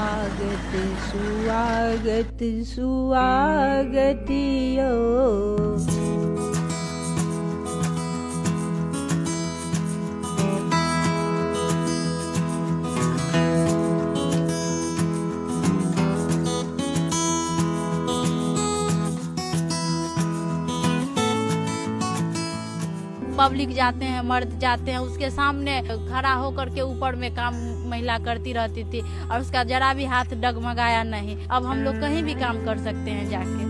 सुआगत सुआगत सुआगतियो। पब्लिक जाते हैं, मर्द जाते हैं, उसके सामने खड़ा होकर के ऊपर में काम महिला करती रहती थी और उसका जरा भी हाथ डगमगाया नहीं। अब हम लोग कहीं भी काम कर सकते हैं जाके।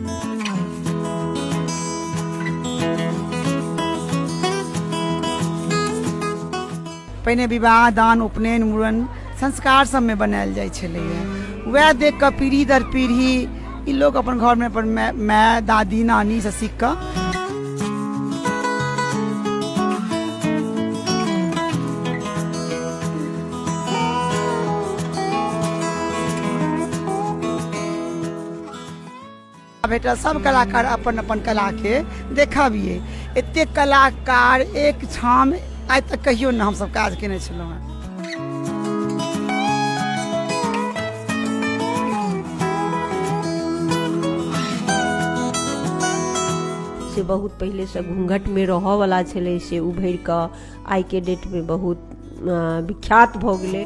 पहिने विवाह दान उपनयन मुड़न संस्कार सबमे बनायल जाइ छलैए। वएह देख कऽ पीढ़ी दर पीढ़ी ई लोक अपन घरमे अपन माय दादी नानी से सीख कऽ भेटल। सब कलाकार अपन अपन कला के देखबियै। एते कलाकार एक ठाम आइ तक कहियो ने हमसब काज केने छलहुँ हेँ। से बहुत पहिलेसँ घूँघटमे रहऽवला छलै, से उभरि कऽ आइके डेटमे बहुत विख्यात भऽ गेलै।